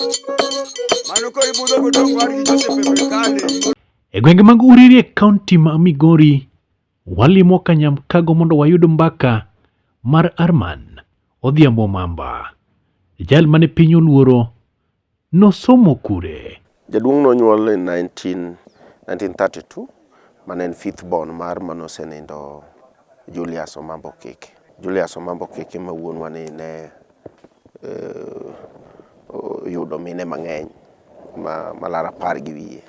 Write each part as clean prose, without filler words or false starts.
Mano koro ibudho godong' war gi Joseph Epekale. E gwenge mag Uriri e kaunti ma Migori, walimo Kanyamkago mondo wayud mbaka mar Arman Odhiambo Mamba, jal mane piny oluoro nosomo kure. Jaduong' nonyuol e 19, 1932 mane en fifth born mar manosenindo Julius Omambo Okeke. Julius Omambo Okeke ma wuonwa ni ne oyudo mine mang'eny ma malaro apar gi wiye.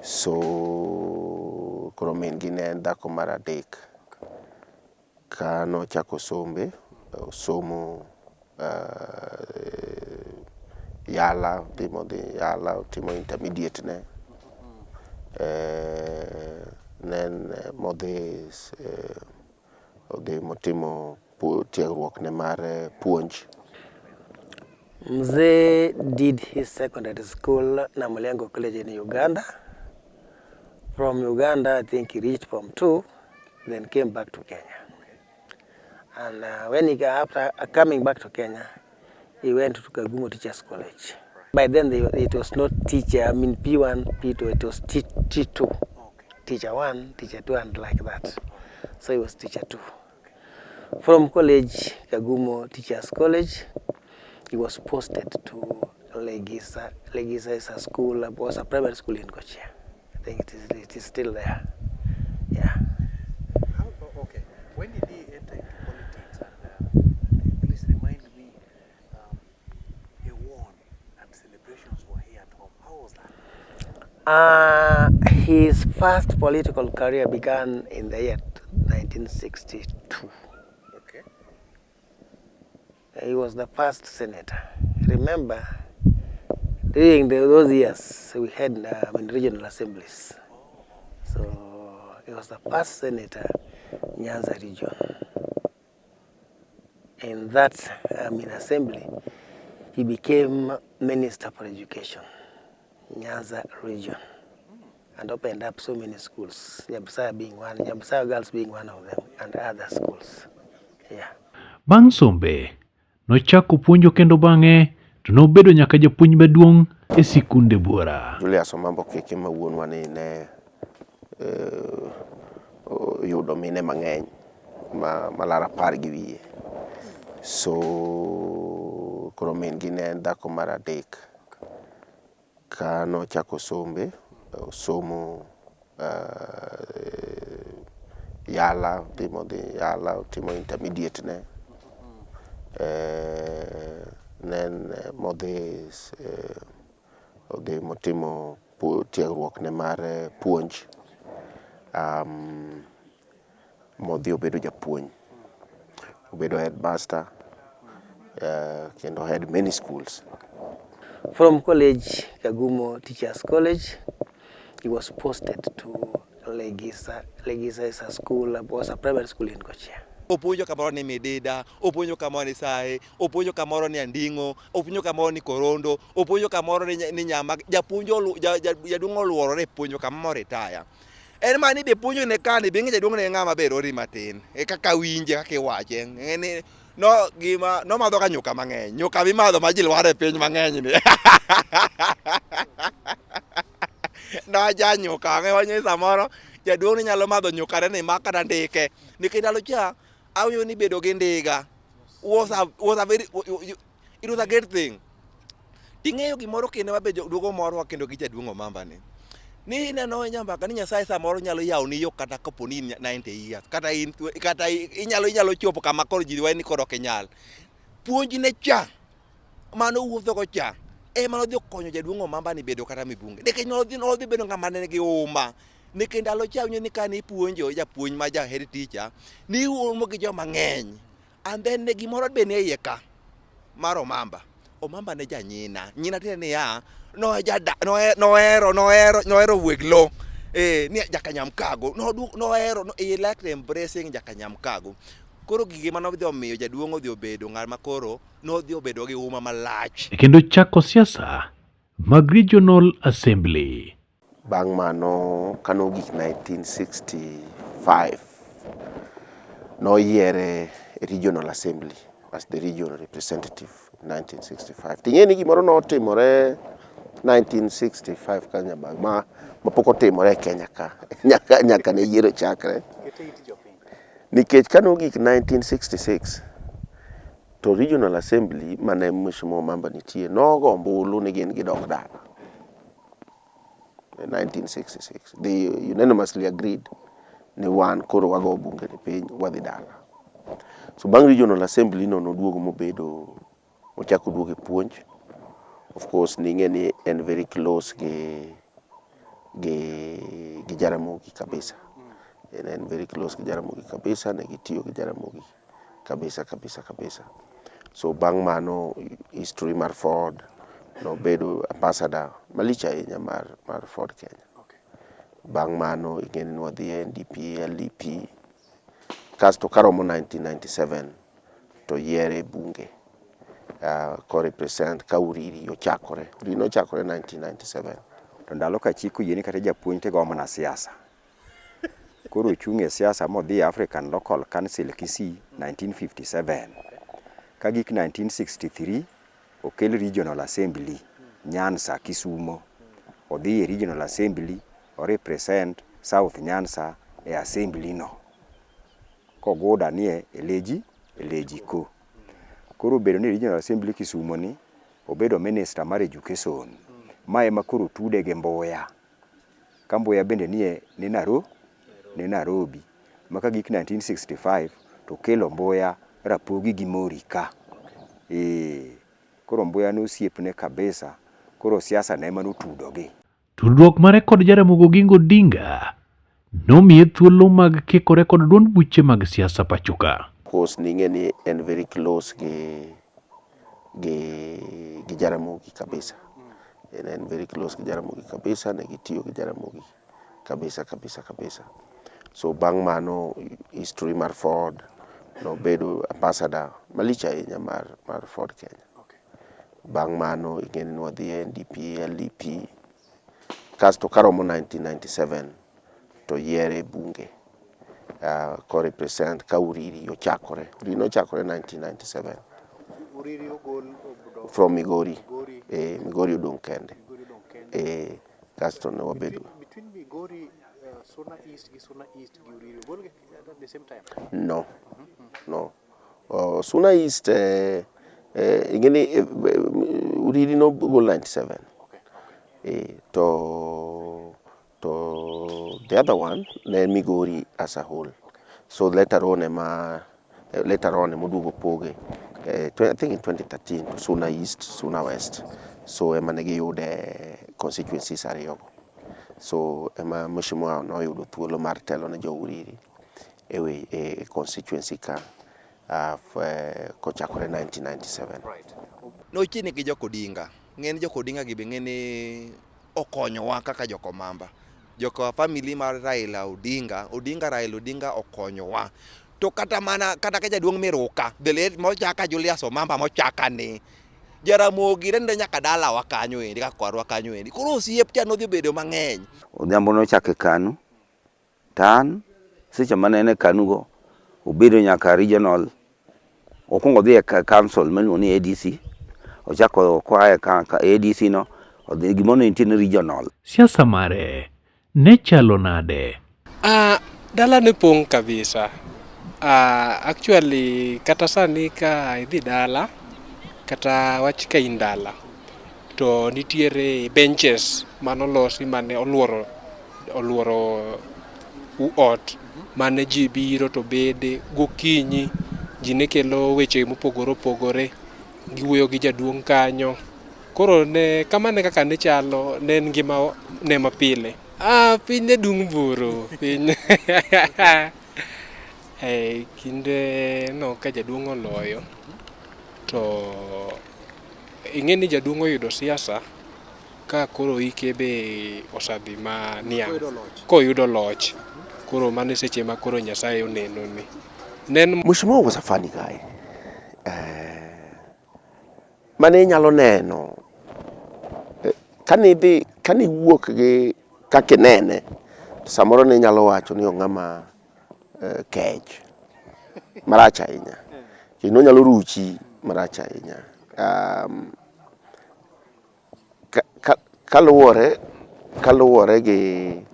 So koro min gi ne en dhako mar adek. Ka nochako sombe, osomo Yala, odhi modhi Yala otimo intermediate ne. Ne en modhi odhi motimo tiegruok ne mar puonj. Mzee did his secondary school, Namulyango College in Uganda. From Uganda, I think he reached Form 2, then came back to Kenya. And when he after coming back to Kenya, he went to Kagumo Teachers College. By then, it was not teacher, I mean P1, P2, it was T2. Teacher 1, teacher 2, and like that. So he was teacher 2. From college, Kagumo Teachers College, he was posted to Legisa. Legisa is a school, was a primary school in Kochia. I think it is still there. Yeah. How, okay. When did he enter into politics? And please remind me, he won and celebrations were here at home. How was that? His first political career began in the year 1962. He was the first senator. Remember, during those years, we had I mean, regional assemblies. So he was the first senator, Nyanza region. In that, I mean, assembly, he became Minister for Education, Nyanza region, and opened up so many schools, Nyabusaya being one, Nyabusaya Girls being one of them, and other schools. Yeah. Bang' sombe, nochako puonjo kendo bang'e to nobedo nyaka japuonj maduong' e sikunde buora. Julius Omambo Okeke ma wuonwa ni ne oyudo mine mang'eny ma malaro apar gi wiye. So koro min gi ne en dhako mar adek. Ka nochako sombe, osomo Yala, odhi modhi Yala otimo intermediate ne. Ne en modhi odhi motimo tiegruok ne mar puonj. Modhi obedo japuonj. Obedo headmaster kendo head many schools. From college, Kagumo Teachers College, he was posted to Legisa. Legisa is a school, was a primary school in Kochia. Opuonjo kamoro ni Midida, opuonjo kamoro ni Sae, opuonjo kamoro ni Anding'o, opuonjo kamoro ni Korondo, opuonjo kamoro ni Nyama. Japuonj jaduong' oluorore puonjo kama moritaya. En ma ni be puonjo ne kani be ng'e jaduong' ne ng'ama ber ori matin. E kaka winje kaka iwache. Ng'e ni no gima nomadho ga nyuka mang'eny. Nyuka mimadho ma ji lwar e piny mang'eny ni. Noja nyuka, ng'e wanyo samoro jaduong' ni nyalo madho nyukane ni ma kata ndike. Nikech ndalo cha awinjo ni bedo gi ndiga was a very, it was a great thing. Ting'eyo gimoro kendo mabe duogo morwa kendo gi jaduong' Omamba ni. Ni ineno nyambaka ni Nyasaye samoro nyalo yawoni yo kata kapo ni in 90 years kata in kata inyalo chopo kama koro ji wacho ni koro ok inyal. Puonj ne cha mano wuotho go cha ema nodhi okonyo jaduong' Omamba ni bedo kata mibunge. Nikech nodhi bedo ng'ama ne nigi huma. Nikech ndalo cha winjo ni kane ipuonjo japuonj ma ja head teacher ni iromo gi joma ng'eny. And then ne gimoro be nie iye ka mar Omamba. Omamba ne janyina. Nyina tiende niya, nohero nohero nohero weg lo. Eh, ni jakanyamkago. Nohero no, he liked embracing jakanyamkago. Koro gige mane odhi omiyo jaduong' odhi obedo ng'ama koro nodhi obedo gi huma malach. Kendo chako siasa mag Regional Assembly. Bang' mano kanogik 1965 noyiere e Regional Assembly as the regional representative. 1965. Ting'e ni gimoro notimore 1965 ka Nyabag ma mapok otimore e Kenya ka nyaka, nyaka ne yiero chakre. Nikech kane ogik 1966 to Regional Assembly mane Mheshimiwa Mamba nitie nogo ombulu ni gin gidok dala. 1966 they unanimously agreed ni wan koro wago bunge ni piny wadhi dala. So bang' Regional Assembly no noduogo mobedo ochako oduogo e puonj. Of course ning'e ni en very close gi gi gi Jaramogi kabisa. En en very close gi Jaramogi kabisa, ne gitiyo gi Jaramogi kabisa kabisa kabisa. So bang' mano history mar Ford nobedo ambassador malich ahinya mar mar Ford Kenya. Bang' mano ing'e ni nwadhi e NDP, LDP, kasto karomo 1997 to yiere e bunge ko represent ka Uriri ochakore. Uriri nochakore 1997. To ndalo ka chik oyieni kata japuonj tigo mana siasa. Koro ochung' e siasa modhi e African Local Council Kisii 1957. Ka gik 1963 okel Regional Assembly Nyanza Kisumo. Odhi e Regional Assembly o represent South Nyanza e assembly no. Koguda nie e Leji ko. Koro obedo ni Regional Assembly Kisumo ni obedo minister mar education. Ma ema koro otude gi Mbuya. Ka Mbuya bende nie ni Nairobi. Ma ka gik 1965 to okelo Mbuya Rapogi gi Mori ka. Ee, koro Mbuya ne osiepne kabisa. Koro siasa ne ema notudogi. Tudruok mare kod Jaramogi Oginga Odinga nomiye thuolo mag kikore kod duond buche mag siasa pachoka. Of course ning'e ni en very close gi gi gi Jaramogi kabisa. En en very close gi Jaramogi kabisa, ne gitiyo gi Jaramogi kabisa kabisa kabisa. So bang' mano history mar Ford nobedo ambassador malich ahinya mar mar Ford Kenya. Bang' mano ing'e ni nwadhi e NDP, LDP, kasto karomo 1997 to yiere e bunge ko represent ka Uriri ochakore. Uriri nochakore 1997. Uriri ogol From Migori. Eh, Migori odong' kende. Eh, kasto ne wabedo. Between Migori, Suna East gi Suna East gi Uriri ogol gi at the same time? No. No. Suna East ing'e ni Uriri nogol 97. Eh, to the other one ne en Migori as a whole. So later on ema later on emoduogo poge. I think in 2013 to Suna East, Suna West. So ema ne giyude constituencies ariyogo. So ema Mheshimiwa noyudo thuolo mar telo ne jo Uriri e, e constituency ka kochakore 1997. Right. Nochiegni gi jok Odinga. Ng'e ni jok Odinga gi be ng'e ni okonyowa kaka jokomamba. Joka family mar Raila Odinga, Odinga Raila Odinga okonyowa. To kata mana kata ka jaduong' Miruka, the late mochaka Julius Omamba mochaka ni Jaramogi rende nyaka dalawa kanyo endi kaka kwarwa kanyo endi. Koro osiep cha nodhi obedo mang'eny. Odhiambo nochako e KANU, to an seche mane en e KANU go, obedo nyaka regional, okwongo odhi e council miluongo ni ADC, ochako koa e ADC no, odhi gimoro ne nitie ni regional. Siasa mare ne chalo nade? Dala ne pong' kabisa. Actually kata sani ka idhi dala kata wach ka in dala to nitiere benches manolosi mane oluoro oluoro ot mane ji biro to bede gokinyi ji ne kelo weche mopogore opogore giwuoyo gi jaduong' kanyo. Koro ne kamano e kaka ne chalo ne en ngima ne mapile. Piny ne dung' buru piny e kinde no ka jaduong' oloyo to ing'e ni jaduong' oyudo siasa ka koro hike be osedhi ma niang' koyudo loch koro mano e seche ma koro Nyasaye oneno ni ne en Mheshimiwa was a funny guy. Mane inyalo neno kane idhi kane iwuok gi kaka inene to samoro ne inyalo wacho ni ong'ama kech marach ahinya kendo onyalo ruchi marach ahinya. Um, ka, ka, kaluwore kaluwore gi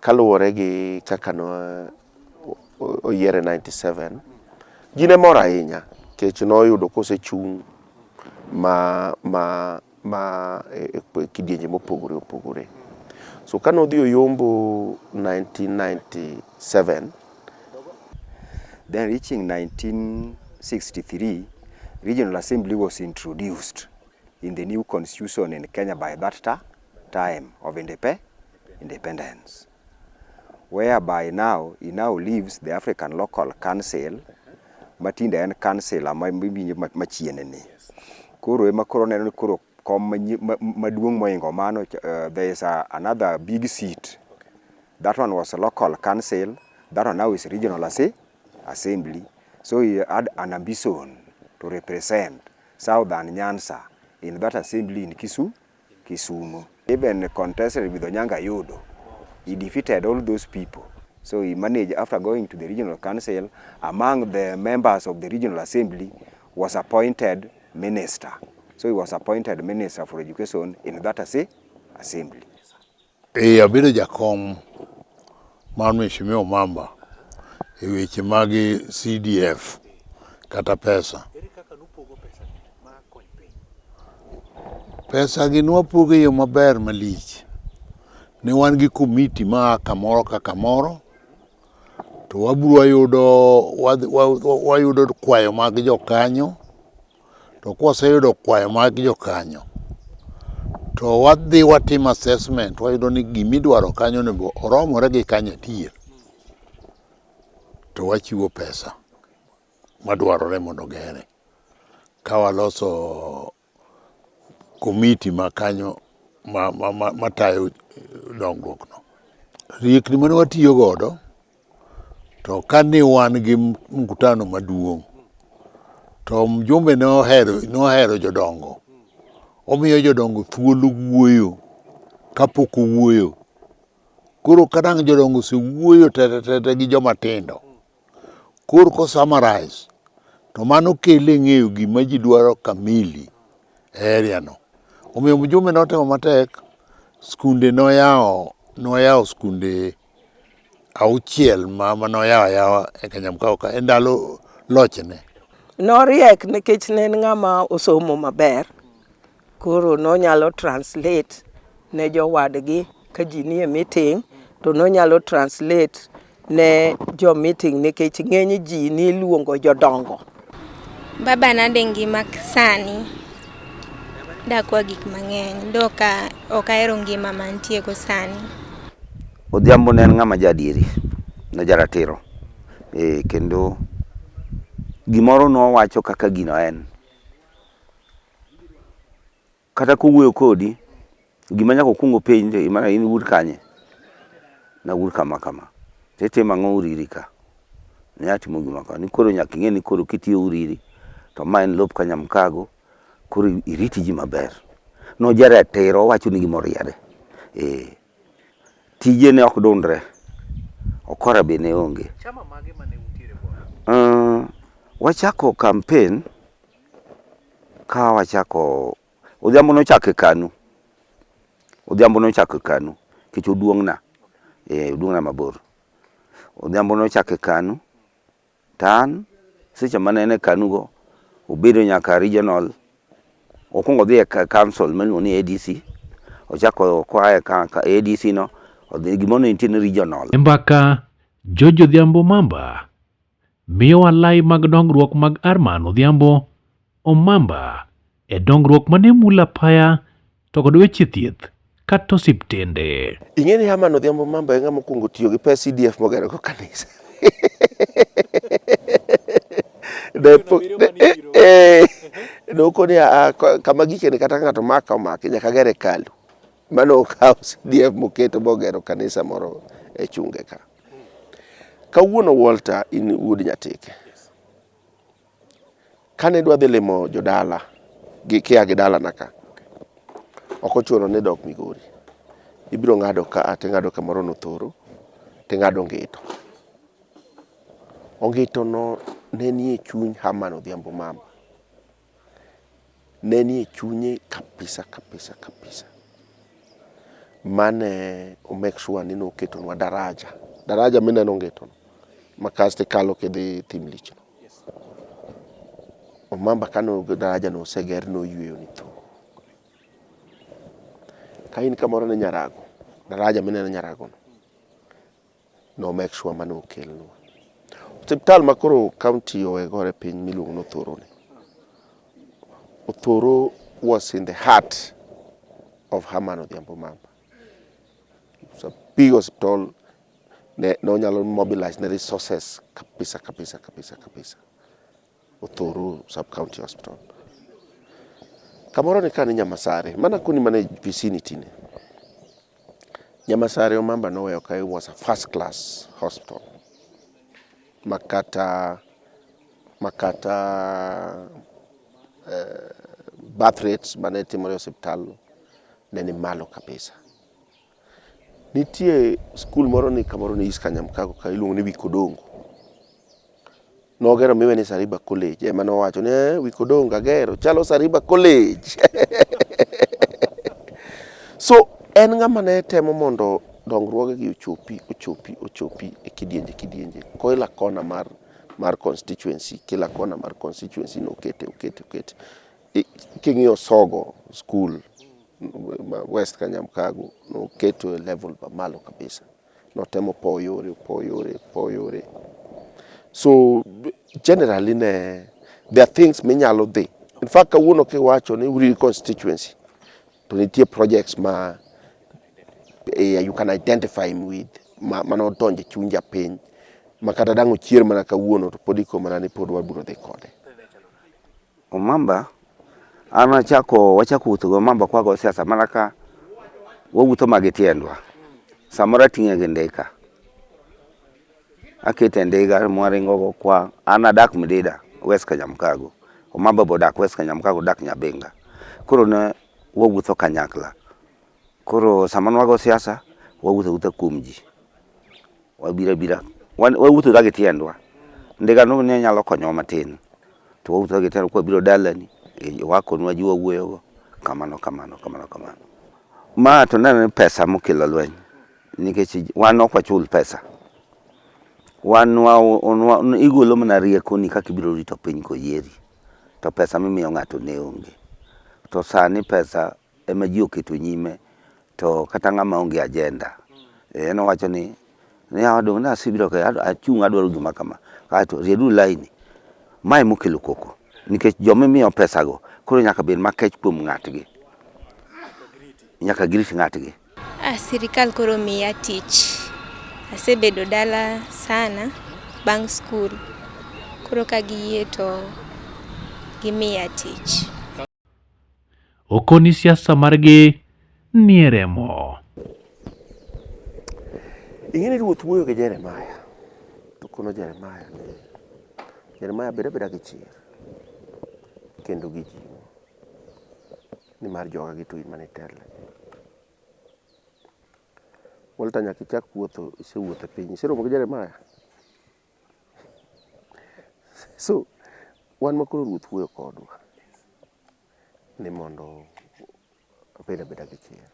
kaluwore gi kaka no oyiere 97 ji ne mor ahinya nikech noyudo kosechung' ma ma ma e, e kidienje mopogore opogore. So kane odhi oyombo 1997 Then reaching 1963, Regional Assembly was introduced in the new constitution in Kenya by that ta time of independence, whereby now he now leaves the African Local Council matinde en council ma iwinjo machiegni ni. Koro ema koro oneno ni koro kom maduong' mohingo mano there is another big seat. That one was a local council, that one now is regional assembly. So he had an ambition to represent Southern Nyanza in that assembly in Kisumu. Even contested with Onyanga Yudo. He defeated all those people. So he managed, after going to the regional council, among the members of the regional assembly was appointed minister. So he was appointed minister for education in that assembly. Ee, abedo jakom mar Mheshimiwa Mamba e weche mag CDF kata pesa. Ere kaka nupogo pesa gi ma kony piny? Pesa gi nwapogo e yo maber malich. Ne wan gi komiti ma a kamoro ka kamoro to wabiro wayudo wayudo kwayo mag jokanyo to kwaseyudo kwayo mag jokanyo to wadhi watimo assessment wayudo ni gimidwaro kanyo onego oromore gi kanyo adier to wachiwo pesa madwarore mondo ogere ka waloso komiti ma kanyo matayo dongruok no. Riekni mane watiyo godo to kane wan gi mkutano maduong' to mjumbe nohero jodongo, omiyo jodongo thuolo wuoyo kapok owuoyo. Koro ka dang' jodongo osewuoyo tete gi joma tindo, koro ko summarize to mano kele ng'eyo gima ji dwaro kamili e area no. Omiyo mjumbe notemo matek, skunde noyawo noyawo skunde auchiel ma manoyawo ayawa e Kanyamkago ka e ndalo lochne. Noriek nikech ne en ng'ama osomo maber, koro nonyalo translate ne jowadgi ka ji nie meeting to nonyalo translate ne jo meeting nikech ng'eny ji niluongo jodongo. Baba nade ngima sani dakwa gik mang'eny do ok ahero ngima mantie go sani. Odhiambo ne en ng'ama jaadieri, ne jaratiro. Eh, kendo gimoro nowacho kaka gino en. Kata kowuoyo kodi, gima nyaka okwong openji mana in wuod kanye? Nawuod kama kama. To itimo ang'o Uriri ka? Ne atimo gima kama. Ni koro nyaka ing'e ni koro kitiyo Uriri to ma en lop Kanyamkago, koro irit ji maber. Nojaratiro, owacho ni gima oriere. Eh. Tije ne ok dundre. Okora be ne onge. Chama mage mane untiere godo? Wachako campaign ka wachako Odhiambo nochako e KANU. Odhiambo nochako e KANU nikech oduong'na. Eh, oduong'na mabor. Odhiambo nochako e KANU. To an seche mane en e KANU go, obedo nyaka regional. Okwongo odhi e council miluongo ni ADC. Ochako koa e ADC no, odhi gimoro ne nitie ni regional. E mbaka, George Odhiambo Mamba miyowa lai mag dongruok mag Arman Odhiambo Omamba e dongruok mane mulo apaya to kod weche thieth kata osiptende. Ing'e ni Herman Odhiambo Mamba e ng'ama okwongo tiyo gi pes CDF mogero go kanisa. Nokoni kama gikeni kata ng'ato maka omaki nyaka ger hekalu. Mano okawo CDF moketo mogero kanisa moro e chunge ka. Kawuono Walter in wuod Nyatike. Kane idwa dhi limo jodala gi kia gi dalana ka, ok ochuno ni idok Migori. Ibiro ng'ado ka ting'ado kamoro Nothoro, ting'ado Ngito. Ongito no ne nie chuny Herman Odhiambo Mamba. Ne nie chunye kabisa kabisa kabisa. Mane o make sure ni noketonwa daraja. Daraja mineno Ngito no, ma kasto ikalo kidhi Thim Lich no. Omamba kane daraja no oseger noyweyo ni tho. Ka in kamoro ni Nyarago, daraja mineno Nyarago no, no make sure mane okelnwa. Osiptal ma koro county owegore piny miluongo ni Othoro ni. Othoro was in the heart of Herman Odhiambo Mamba. It's a big hospital ne nonyalo mobilize ne resources kabisa kabisa kabisa kabisa. Othoro sub county hospital. Kamoro ni ka ni Nyamasare, mana koni mana e vicinity ne. Nyamasare Omamba noweyo ka was a first class hospital. Makata makata birth rates mane timore e osiptal ne ni malo kabisa. Nitie skul moro ni kamoro ni East Kanyamkago ka iluongo ni Wikodongo. Nogero miwe ni Sariba College ema nowacho ni eh, Wikodongo agero chalo Sariba College. So en ng'ama ne temo mondo dongruoge gi ochopi ochopi ochopi e kidienje kidienje kila kona mar mar constituency kila kona mar constituency nokete okete okete. King'iyo Sogo school West Kanyamkago noketo e level mamalo kabisa. Notemo powo yore opowo yore opowo yore. So generally ne there are things minyalo dhi. In fact kawuono kiwacho ni Uriri constituency to nitie projects ma you can identify him with ma manodonjo e chuny japiny ma kata dang' ochier mana kawuono to pod iko mana ni pod wabiro dhi kode. Omamba an achako wachako wuotho gi Omamba kwago siasa mana ka wawuotho ma gi tiendwa. Samoro ating'e gi ndika. Akete e ndiga mwaringo go kwa an adak Mdida West Kanyamkago. Omamba be odak West Kanyamkago odak Nyabenga. Koro ne wawuotho kanyakla. Koro sama nwago siasa wawuotho awuotha kuom ji. Wabiro abira wawuotho ga gi tiendwa. Ndiga no ne nyalo konyowa matin. To wawuotho gi tiendwa kwabiro dalani wakonwa ji wawuoyo go kamano kamano kamano kamano. Ma to nenore ni pesa mokelo lweny nikech wan ok wachul pesa. Wan igolo mana riekoni kaka ibiro rito piny koyieri to pesa mimiyo ng'ato ne onge. To sani pesa ema ji oketo nyime to kata ng'ama onge agenda en owacho ni yawa donge nasebiro ka achung' adwaro gima kama kaeto rieduru laini. Ma ema okelo koko nikech joma imiyo pesago koro nyaka bed makech kuom ng'atgi. Nyaka girit ng'atgi. Ah, sirikal koro miya tich. Asebedo dala sana bang' skul. Koro ka giyie to gimiya tich. Okoni siasa margi nie remo. Ing'e ni ruoth wuoyo gi Jeremaya to kono Jeremaya ni Jeremaya bed abeda gi chir kendo gi jing'o nimar joga gi to in mane itelnegi. Walter nyaka ichak wuotho, isewuotho e piny. Iseromo gi Jeremaya? So wan ma koro ruoth wuoyo kodwa ni mondo wabed abeda gi chir.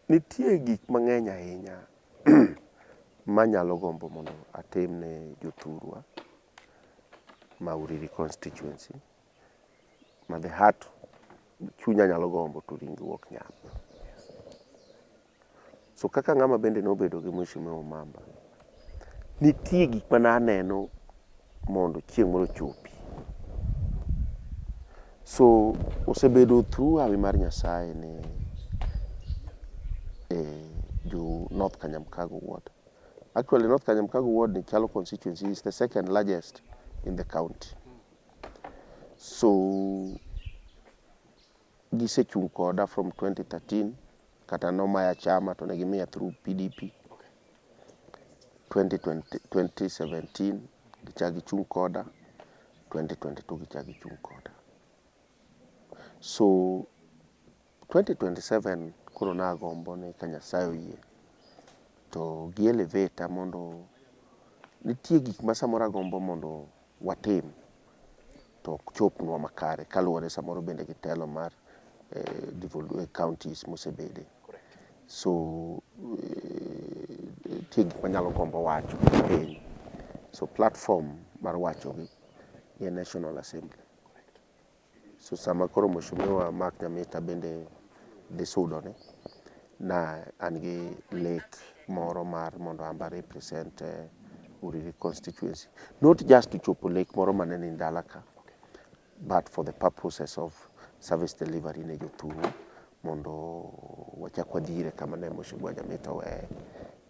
Nitie gik mang'eny ahinya manyalo gombo mondo atim ne jothurwa ma Uriri constituency ma the heart chunya nyalo gombo to ringruok nyap. So kaka ng'ama bende nobedo gi Mheshimiwa Omamba, nitie gik mane aneno mondo chieng' moro ochopi. So osebedo through hawi mar Nyasaye ni jo North Kanyamkago ward. Actually North Kanyamkago ward ni chalo constituency is the second largest in the county. So gisechung' koda from 2013 kata nomaya chama to ne gimiya through PDP. 2020, 2017 gichak gichung' koda, 2022 gichak gichung' koda. So 2027 koro nagombo ni ka Nyasaye oyie to gi elevate mondo nitie gik ma samoro agombo mondo watim. to ok chopnwa makare kaluwore samoro bende gi telo mar eh, counties mosebede. So eh, nitie gik manyalo gombo wacho piny. So platform mar wachogi ni e National Assembly. So sama koro Mheshimiwa Mark Nyamita bende dhi sudone, na an gi lek moro mar mondo an be a represent eh, Uriri constituency. Not just to chopo lek moro mane ni dala ka, but for the purposes of service delivery ne jothurwa mondo wachak wadhire kama ne Mheshimiwa Nyamita oweye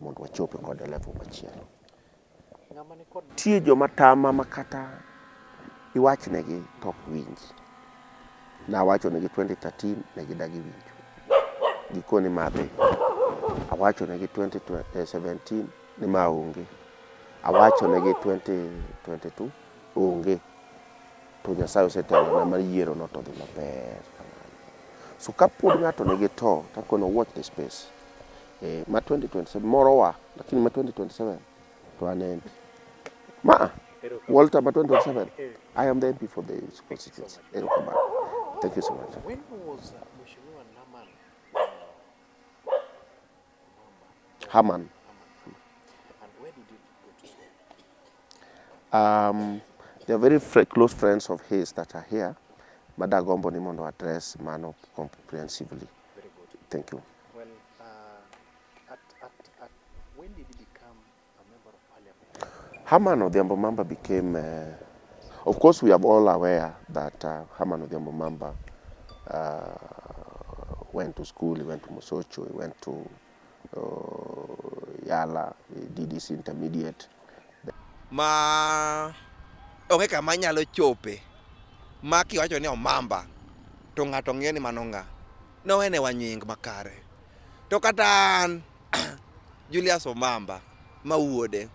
mondo wachope kode level machielo. Nitie joma tama ma kata iwachnegi to ok winji. Nawachonegi 2013 ne gidagi winjo. Gikoni ma dhi. Awachonegi 2017 ni ma onge. Awachonegi 2022 onge. To Nyasaye osetelona mar yiero no to dhi maber kamano. So kapod ng'ato nigi to, takono watch the space. Eh, ma 2027 morowa, lakini ma 2027 to an MP. Ma Walter ma 2027 I am the MP for the constituency. Erokamano. Thank you so much. When was Mheshimiwa Naman Herman. And where did he go to school? They are very close friends of his that are here. Madagombo ni mondo address mano comprehensively. Very good. Thank you. Well, at when did he become a member of parliament? Herman Odhiambo Mamba became, of course, we are all aware that Herman Odhiambo Mamba went to school, he went to Mosocho, he went to Yala, he did his intermediate. Ma onge kama nyalo chope ma kiwacho ni Omamba to ng'ato ng'eyo ni mano ng'a. Nowenewa nying makare. To kata an Julius Omamba ma wuode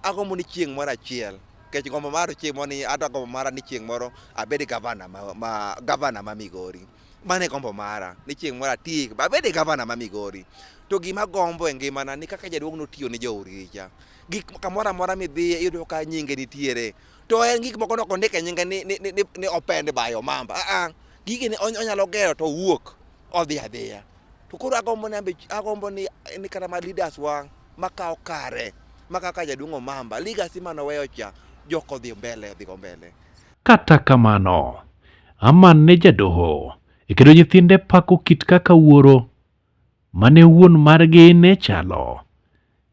agombo ni chieng' moro achiel nikech gombo mara chieng' moro ni ato gombo mara ni chieng' moro abed gavana ma gavana ma Migori. Mano e gombo mara ni chieng' moro ati abed gavana ma Migori. To gima gombo e ngimana ni kaka jaduong' notiyo ne jo Uricha. Gik kamoro amora midhiye iyudo ka nyinge nitiere. To en gik moko nok ondike nyinge ni opened by Omamba. Ah ah, gige ne onyalo gero to owuok odhi adhiya. To koro agombo ni ambe agombo ni kata ma leaders wa makawo kare makawo kar jaduong' Omamba legacy manoweyo cha jok odhi mbele odhi go mbele. Kata kamano, Aman ne jadoho e kendo nyithinde pako kit kaka wuoro mane wuon margi ne chalo.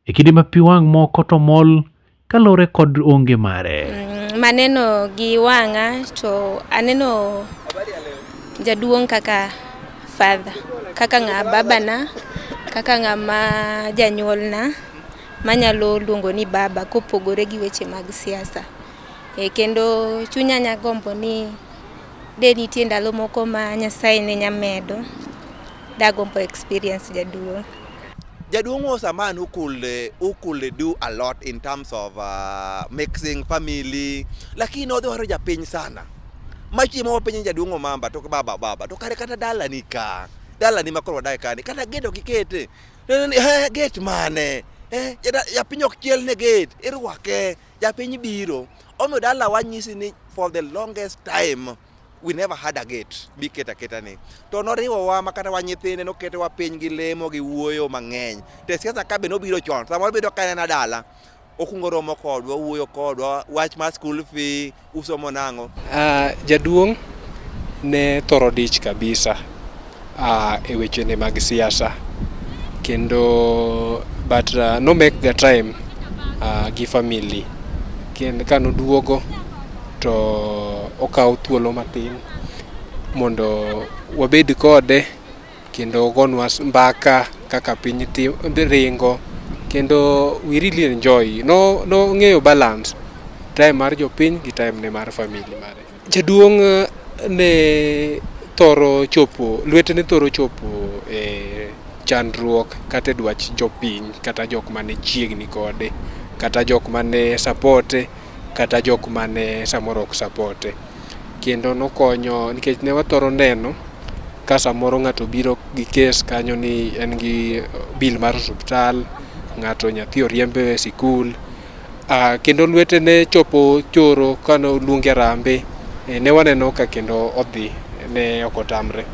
E kinde ma pi wang' moko to mol kaluwore kod onge mare. Maneno gi wang'a to aneno jaduong' kaka father, kaka ng'a babana, kaka ng'ama janyuolna manyalo luongo ni baba kopogore gi weche mag siasa. E, kendo chunya nya gombo ni de nitie ndalo moko ma Nyasaye ne nya medo, dagombo experience jaduong'. Jaduong' was a man who could do a lot in terms of mixing family, lakini odwaro japiny sana. Machiemo wapenjo jaduong' Omamba to baba baba to kare kata dalani ka dalani ma koro wadake kani kata gate ok ikete. Eh, gate mane? Eh, japiny ok chiel ne gate, irwake, japiny biro. Omiyo dala wanyisi ni for the longest time we never had a gate miketo aketa ni. To noriwowa ma kata wa nyithinde noketowa piny gi lemo gi wuoyo mang'eny. To e siasa ka be nobiro chon, samoro bedo ka en dala, okwongo romo kodwa, owuoyo kodwa, wach mar school fee, usomo nang'o. Jaduong' ne thoro dich kabisa e wechene mag siasa kendo but no make ga time gi family kendo kanoduogo to okawo thuolo matin mondo wabed kode kendo ogonwa mbaka kaka piny ringo kendo we really enjoy. No nong'eyo balance time mar jopiny gi time ne mar family mare. Jaduong' ne thoro chopo lwete ne thoro chopo e chandruok kata e dwach jopiny kata jok mane chiegni kode kata jok mane support e kata jok mane samoro ok support e. Kendo nokonyo nikech ne wathoro neno ka samoro ng'ato biro gi kes kanyo ni en gi bill mar osuptal, ng'ato nyathi oriemb e sikul, kendo lwete ne chopo choro kane oluonge harambee. Ne waneno ka kendo odhi, ne ok otamre.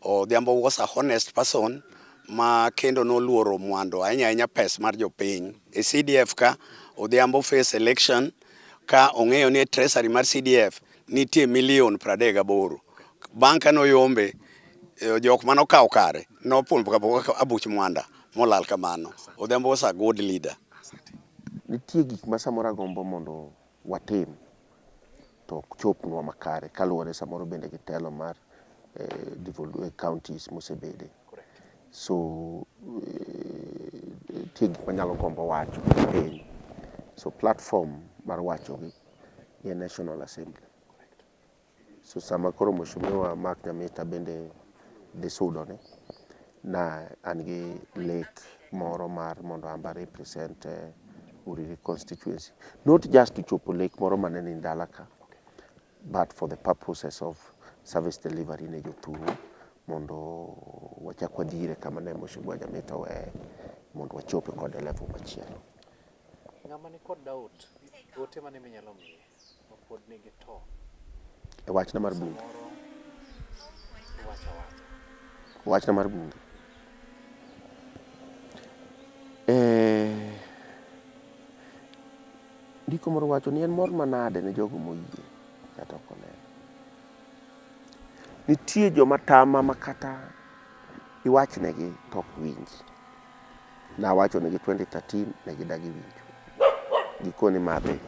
Odhiambo was a honest person ma kendo noluoro mwando ahinya ahinya pes mar jopiny. E CDF ka Odhiambo face election ka ong'eyo ni e treasury mar CDF nitie milion 38. Bang' ka noyombe, jok mane okawo kare nopulpo abuch mwanda molal kamano. Odhiambo was a good leader. Nitie gik ma samoro agombo mondo watim to ok chopnwa makare kaluwore samoro bende gi telo mar devolved counties mosebede. So nitie gik manyalo gombo wacho e piny. So platform mar wachogi en National Assembly. So sama koro Mheshimiwa Mark Nyamita bende dhi sudone, na an gi lek moro mar mondo an be a represent Uriri constituency. Not just to chopo lek moro mane ni dala ka, but for the purposes of service delivery ne jothurwa mondo wachak wadhire kama ne Mheshimiwa Nyamita oweye mondo wachope kode level machielo. Ng'ama nikod doubt, ote mane minyalo miye ma pod nigi to? E wachna mar bunge. Iwacho awacha. Wachna mar bunge. Ndiko moro wacho ni en mor manade ne jogo moyie kata ok oneno. Nitie joma tama ma kata iwachnegi to ok winj. Nawachonegi 2013 ne gidagi winjo. Gikoni ma dhi.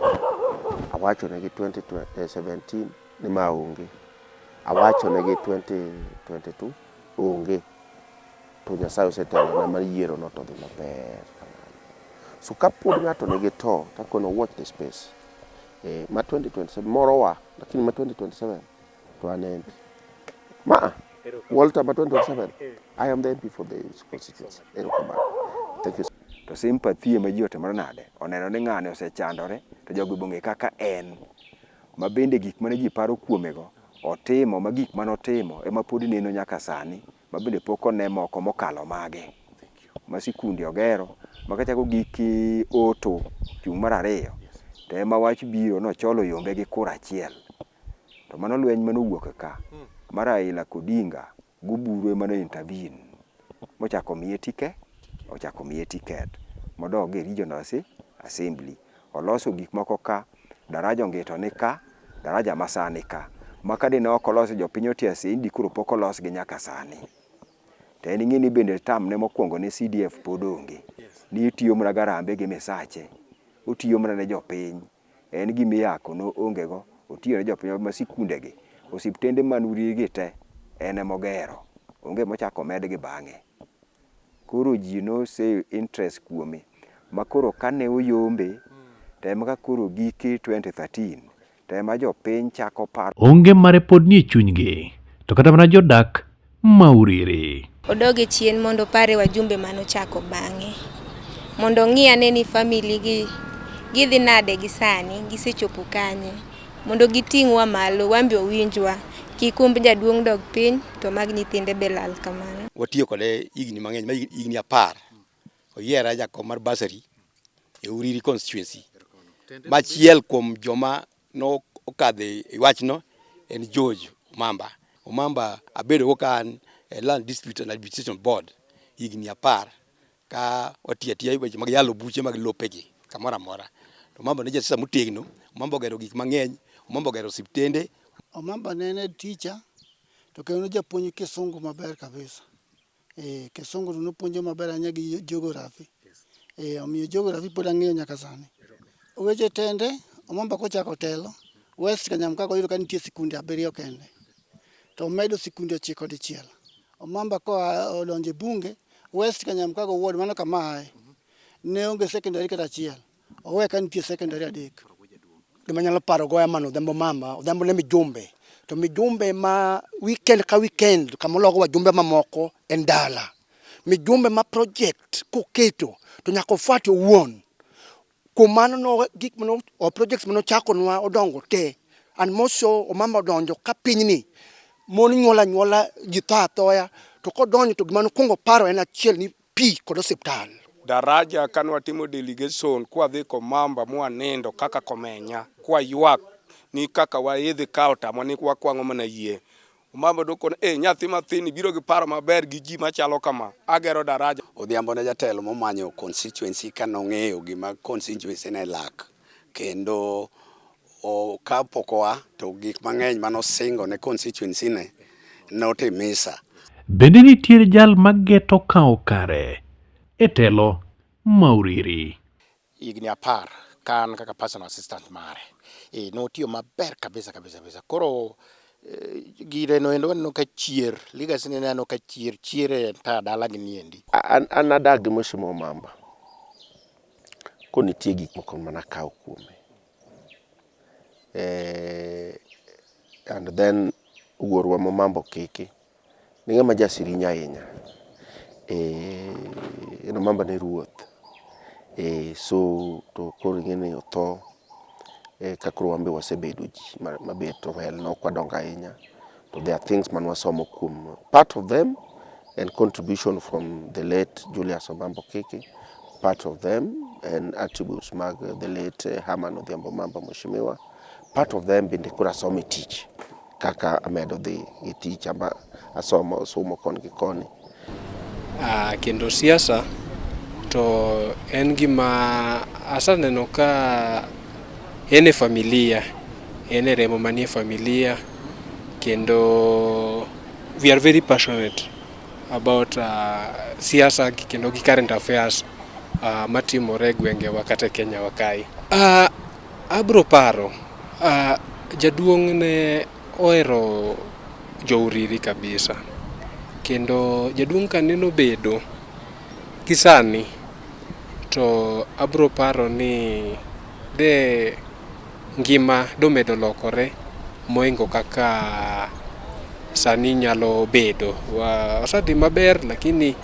Awachonegi 2017 ni ma onge. Awachonegi 2022 onge. To Nyasaye osetelona mar yiero no to dhi maber kamano. So kapod ng'ato nigi to, takono watch the space. Ma 2027 morowa, lakini ma 2027 to an MP. Ma Walter ma 2027 I am the MP for the constituency. Erokamano. Thank you. To sympathy ema ji otimore nade? Oneno ni ng'ani osechandore to jogi be ong'e kaka en. Ma bende gik mane ji paro kuomego otimo ma gik mane otimo ema pod neno nyaka sani ma bende pok one moko mokalo mage. Ma sikunde ogero ma kachako gik Oto chung' mar ariyo to ema wach biro nocholo oyombe gi kura achiel. To mano lweny mane owuok ka mar Raila Odinga goburu ema ne intervene mochako miye ticket ochako miye ticket modog e regional assembly. Oloso gik moko ka, daraja Ongito ni ka, daraja ma ni ka. Ma ka dine ok olosi jopiny otiyo sendi koro pok olosgi nyaka sani. To en ing'e ni bende term ne mokwongo ne CDF pod onge. Ni itiyo mana garambe gi misache. Otiyo mana ne jopiny. En gima iyako no onge go. Otiyo ne jopiny ma sikunde gi, osiptende man Uriri gi te, en emogero. Onge mochako omedgi bang'e. Koro ji no show interest kuome. Ma koro kane oyombe, to ema ka koro giki 2013, to ema jopiny chako paro. Onge mare pod nie chunygi, to kata mana jodak ma Uriri. Odog e chien mondo opare wajumbe manochako bang'e. Mondo ong'i ane ni family gi gidhi nade gi sani, gisechopo kanye. Mondo giting'wa malo, wan be owinjwa. Kik umb jaduong' dog piny, to mag nyithinde be lal kamano. Watiyo kode higni mang'eny, ma higni 10. Oyiera jakom mar bursary e Uriri constituency. Machiel kuom joma nokadho e wachno en George Omamba. Omamba abedo go ka an e Land Dispute and Arbitration Board higni 10 ka watiyo atiya weche mag yalo buche mag lopegi kamoro amora. To Omamba ne jasiasa motegno, Omamba ogero gik mang'eny, Omamba ogero osiptende. Omamba ne en head teacher to kendo ne japuonj kisungu maber kabisa. Kisungu to nopuonjo maber ahinya gi geography. Omiyo geography pod ang'eyo nyaka sani. Weche tende, Omamba kochako telo, West Kanyamkago oyudo ka nitie sikunde 7 kende. To omedo sikunde 9 dichiel. Omamba koa odonjo e bunge, West Kanyamkago ward mano kama aye, ne onge secondary kata achiel. Owe ka nitie secondary 3. Gima anyalo paro go Herman Odhiambo Mamba, Odhiambo ne mijumbe. To mijumbe ma weekend ka weekend kama ologo wajumbe mamoko en dala. Mijumbe ma project koketo to nyaka ofuate owuon. Kuom mano no gik mano o projects mane ochakonwa odongo te. And more so Omamba odonjo ka pinyni mon nyuol anyuola ji tho athoya to kodonjo to gima nokwongo paro en achiel ni pi kod osiptal. Daraja kane watimo delegation kwadhi Komamba mwanindo kaka Komenya kwaywak ni kaka waidhi ka otamwa ni wakwang'o mana yie. Omambo dokone, eh nyathi mathini biro gi paro maber gi ji machalo kama, agero daraja. Odhiambo ne jatelo momanyo constituency ka nong'eyo gima constituency ne lak kendo ka pok oa to gik mang'eny mane osingo ne constituency ne notimisa. Bende nitiere jal mageto kawo kare e telo ma Uriri. Higni apar ka an kaka personal assistant mare. E, notiyo maber kabisa kabisa kabisa. Koro eh, gire no endo aneno ka chier, legacy ne aneno ka chier, chier e entire dala gi niendi. An, an adak gi Mheshimiwa Mamba. Ko nitie gik moko mana akawo kuome. Eh, and then wuorwa Momambo Kiki ne ng'ama jasirinya ahinya. Eh, en Omamba ne ruoth. Eh, so to koro ing'e ni otho eh, ka koro wan be wasebedo ji mabet to well ne ok wadongo ahinya. To there are things mane wasomo kuom part of them and contribution from the late Julius Omambo Kiki, part of them and attributes mag the late eh, Herman Odhiambo Mamba Mheshimiwa, part of them bende koro asomo e tich kaka amedo dhi gi tich ama asomo somo koni gi koni. Ah, kendo siasa to en gima aseneno ka en e familia, en e remo manie familia kendo we are very passionate about uh, siasa kendo gi current affairs uh, matimore e gwengewa kata e Kenya wa kae. Uh, abro paro uh, jaduong' ne ohero jouriri kabisa kendo jaduong' kaneno bedo gi sani to abro paro ni de ngima domedo lokore moingo kaka sani nyalo bedo. Wasedhi maber lakini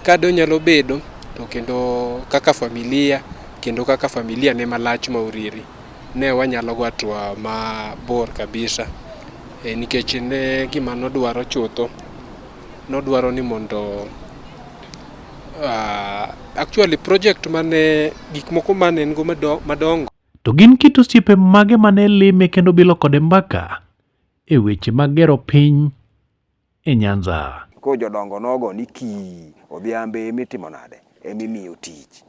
ka donyalo bedo to kendo kaka familia kendo kaka familia ne malach ma Uriri ne wanyalo go hatua mabor kabisa e, nikech ne gima nodwaro chutho nodwaro ni mondo uh, actually project mane gik moko mane en go madongo. To gin kit osiepe mage mane lime kendo bilo kode mbaka e weche mag gero piny e Nyanza? Koro jodongo nogo ni kii Odhiambo ema itimo nade? Ema imiyo tich.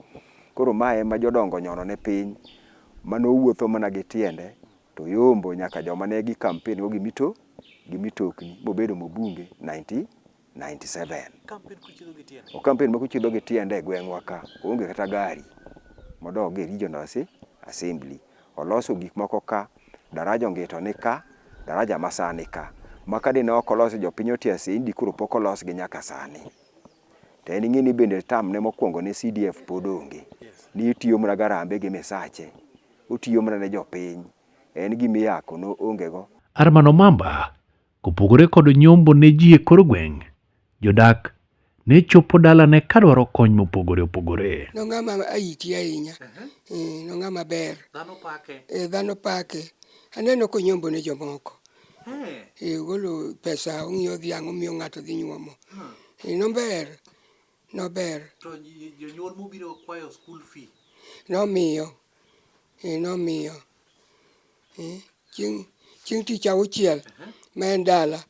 Koro ma ema jodongo nyono ne piny mane owuotho mana gi tiende to oyombo nyaka joma ne gi campaign go gi mito gi mitokni mobedo mbunge 1997. Campaign kochiedho gi tiende? O campaign ma kochiedho gi tiende e gweng'wa ka, oonge kata gari modog e regional assembly. Oloso gik moko ka, daraja Ongito ni ka, daraja ma sani ka. Ma ka dine ok olosi jopiny otiyo sendi koro pok olosgi nyaka sani. To en ing'e ni bende term ne mokwongo ne CDF pod onge. Ni otiyo mana garambe gi misache. Otiyo mana ne jopiny. En gima iyako no onge go. Arman Omamba Kopogore kod nyombo ne ji e kor gweng', jodak ne chopo dalane kadwaro kony mopogore opogore. Nong'ama aiti ahinya. Eh, nong'ama ber. Dhano pake. Eh, dhano pake. Aneno konyombo ne jomoko. Eh, ogolo pesa ong'iewo dhiang' omiyo ng'ato dhi nyuomo. Eh, nober. Nober. To jonyuol mobiro kwayo school fee. Nomiyo. Eh, nomiyo. Eh, chieng' chieng' tich auchiel ma en dala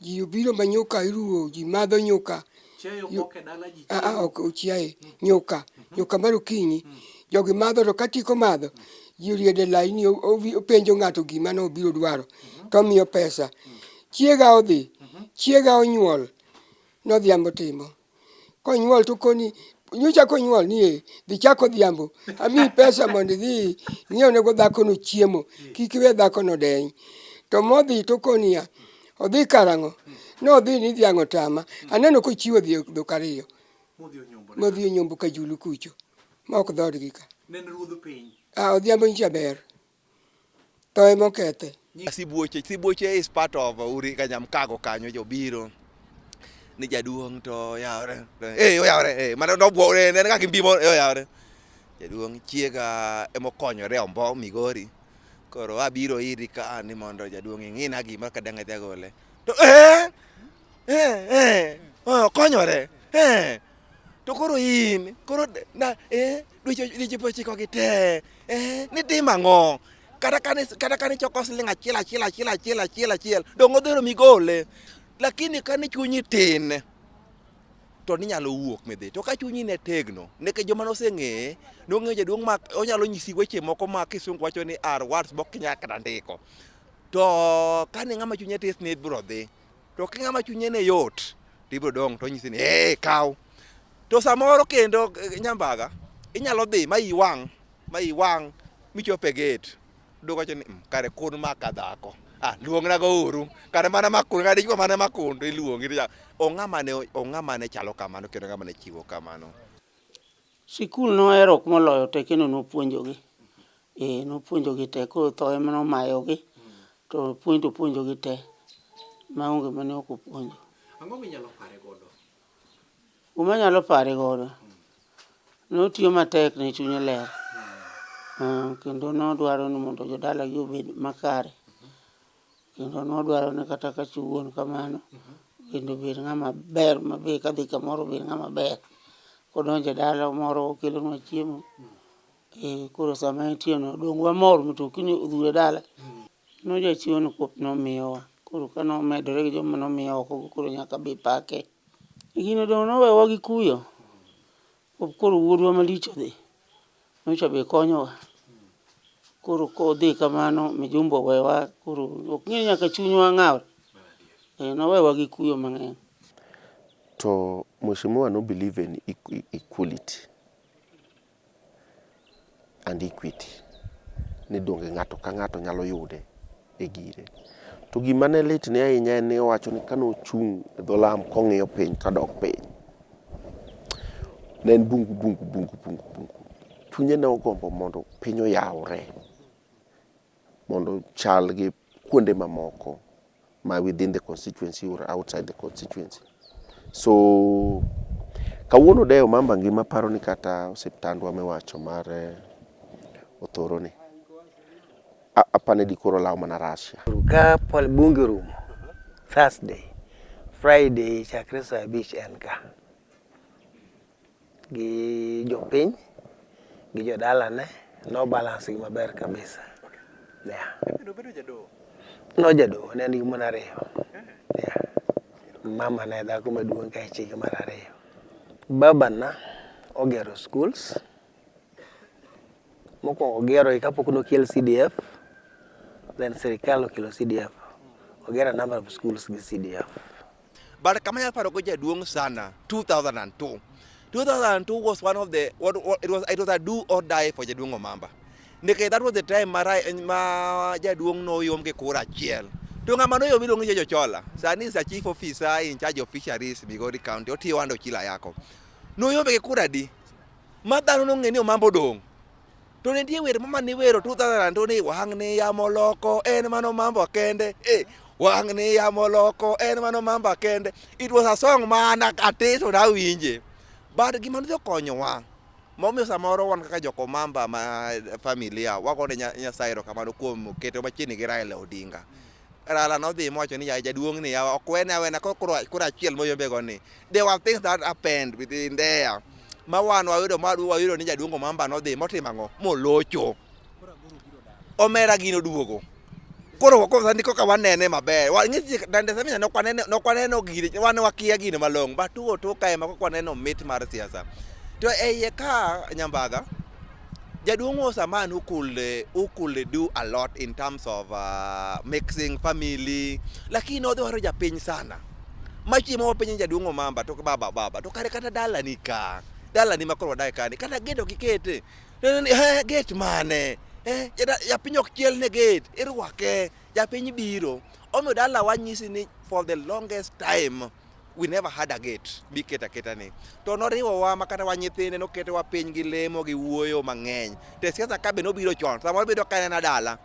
ji obiro ma nyuka iruwo ji madho nyuka Chiayo ok e dala ji Ah, ah, ok chiaye nyuka nyuka mar okinyi jogi madho to katieko madho ji oriedo e laini openjo ng'ato gima nobiro dwaro to omiyo pesa chiega odhi chiega onyuol nodhiambo timo Konyuol to koni nyocha konyuol ni e dhi chak odhiambo amiyi pesa mondo idhi ing'iewnego dhakono chiemo kik iwe dhakono deny. To modhi to okoniya odhi karang'o? Nodhi ni dhiang' otama aneno kochiwo dhok ariyo modhi onyombo Kajulu kucho ma ok dhoodgi ka. Ne en ruodh piny. Ah, odhiambo nyicha ber. Tho ema okethe. Sibuoche, sibuoche is part of Uri Kanyamkago kanyo jobiro ni jaduong' to oyawre. Eh, oyawre. Eh, mano nobwo ne en kaka imbi mo oyawre. Jaduong' chiega emokonyore ombo Migori. Koro abiro iri ka ni mondo jaduong' ing'ina gima ka dang' adhi agole. To eh eh eh okonyore. Eh. To koro in, koro na eh dweche 90 gi te. Eh, nitimo ang'o? Kata kane kata kane choko siling achiel achiel achiel achiel achiel achiel, dong' odhero migole. Lakini kane chunyi tin, to ninyalo wuok midhi. To ka chunyi ne tegno, nikech joma noseng'eye, nong'eyo jaduong' ma onyalo nyisi weche moko ma kisungu wacho ni are words mok inyal kata ndiko. To kane ng'ama chunye tis ne ibiro dhi. To ka ng'ama chunye ne yot, to ibiro dong' to onyisi ni ee kaw. To samoro kendo eh, nyambaga, inyalo dhi ma iyi wang' ma iyi wang' michop e gate. Duoko wacho ni mm, kare kun maka dhako. Ah, luongna go uru. Kare mana makun, kare dichwo mana makun to iluongi. To ong'ama ne ong'ama ne chalo kamano kendo ng'ama ne chiwo kamano. Sikul nohero moloyo te kendo nopuonjogi. Ee, nopuonjogi te koro tho ema nomayogi to puonj to opuonjogi te maonge mane ok opuonjo. Ang'o minyalo pare godo? Gima anyalo pare godo, notiyo matek ne chunye ler kendo nodwaro ni mondo jodalagi obed makare. Kendo nodwaro ni kata ka chi wuon kamano, bende obed ng'ama ber ma be kadhi kamoro obed ng'ama ber. Kodonjo e dala moro okelonwa chiemo, eh koro sama entie no dong' wamor mtokni odhuro e dala. Nojachiwo nikwop nomiyowa, koro ka nomedore gi joma nomiyo oko go koro nyaka be pake. Gino dong' nowewa gi kuyo, koro wuodwa malich odhi. Nyocha be konyowa. Koro kodhi kamano, mijumbe owewa, koro ok ng'e nyaka chunywa ng'awre. Eh, nowewa gi kuyo mang'eny. To Mheshimiwa no believe in equality and equity ni donge ng'ato ka ng'ato nyalo yude e gire. To gima ne litne ahinya en ni owacho ni kane ochung' e dho lam kong'iyo piny kadok piny, ne en bungu bungu bungu bungu bungu. Chunye ne ogombo mondo piny oyawre mondo chal gi kuonde mamoko ma within the constituency or outside the constituency. So kawuono dewo mamba ngima paro ni kata osiptandwa miwacho mar eh, Othoro ni apani dikoro olaw mana Russia. Ka pol bunge orumo Thursday, Friday chakre saa abich en ka gi jopiny gi jodalane no balance gi maber kabisa. Yeah. No jadoho ne en gi mon ariyo. Yeah. Mama ne dhako maduong' ka e chiege mar ariyo. Babana ogero schools Mokwongo ogero kapok nokel CDF, then sirikal okelo CDF. Ogero a number of schools gi CDF. But kama anyalo paro go jaduong' sana 2002. 2002 was one of the what, what, it was it was a do or die for jaduong' Omamba. Nikech that was the time ma, ma jaduong' noyom gi kura achiel. To ng'ama noyom iluongo ni Jeje Ochola. Sani is a chief officer in charge of fisheries Migori County. Otiyo under Ochilo Ayako. Noyombe gi kura adi? Ma dhano nong'e ni Omamba odong'. To ne nitie wer mama niwero 2002 ni wang' ni yamo loko en mano Omamba kende. Eh, wang' ni yamo loko en mano Omamba kende. It was a song ma an atis to nawinje. But gima nodhi okonyowa momiyo samoro wan kaka jok Omamba ma familia wagone Nyasaye erokamano kuom keto machiegni gi Raila Odinga. Raila nodhi mowacho ni yaye jaduong' ni yawa ok wene awena koro kura achiel moyombe ni. There were things that happened within there ma wan wayudo ma wayudo ni jaduong' Omamba nodhi motimo ang'o molocho. Omera gino duogo. Koro koro sani koka wanene maber. Wang'isi dande sami nok wanene nok waneno gine wan wakia gino malong'o but tuo to kae ma koka waneno mit mar siasa. To e iye ka Nyambaga Jaduong' was a man who could, who could do a lot in terms of mixing family, lakini nodwaro japiny sana. Ma chiemo wapenjo jaduong' Omamba to baba baba to kare kata dalani ka dalani ma koro wadaye kani kata gate ok ikete eh, gate mane eh, japiny ok chiel ne gate irwake japiny biro omiyo dala wanyisi ni for the longest time we never had a gate miketo aketa ni to noriwowa ma kata wa nyithinde noketowa piny gi lemo gi wuoyo mang'eny to e siasa ka be nobiro chon samoro bedo ka en dala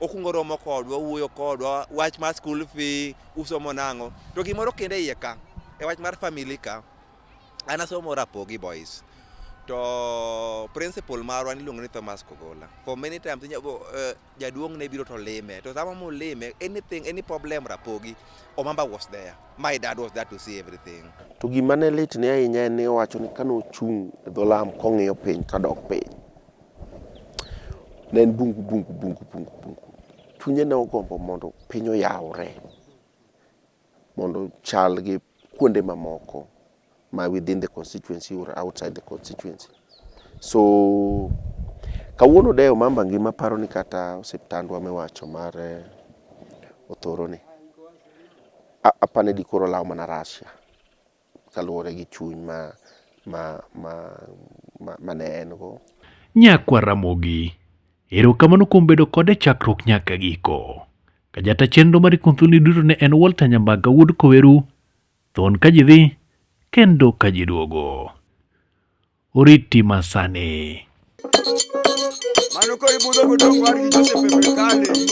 okungo romo kodwa owuoyo kodwa wach mar school fee usomo nang'o to gimoro kendo e iye ka e wach mar family ka an asomo Rapogi Boys to principal marwa niluongo ni Thomas Kogola for many times jaduong' ne biro to lime to sama molime anything any problem Rapogi Omamba was there my dad was there to see everything. To gima ne litne ahinya en ni owacho ni kane ochung' e dho lam kong'iyo piny kadok piny, Ne en bungu bungu bungu bungu bungu. Chunye ne ogombo mondo piny oyawre mondo chal gi kuonde mamoko ma within the constituency or outside the constituency. So kawuono dewo mamba ngima paro ni kata osiptandwa miwacho mar eh, Othoro ni apani dikoro olaw mana Russia kaluwore gi chuny ma ma ma ma, ma ne en go. Nyakwa Ramogi, erokamano kuom bedo kode chakruok nyaka giko. Kajata chenro mar Kunthuni duto ne en Walter Nyambaga wuod Koweru, thon ka ji dhi kendo ka ji duogo. Oriti masani. Mano koro ibudho godong' war gi Joseph e Brikale.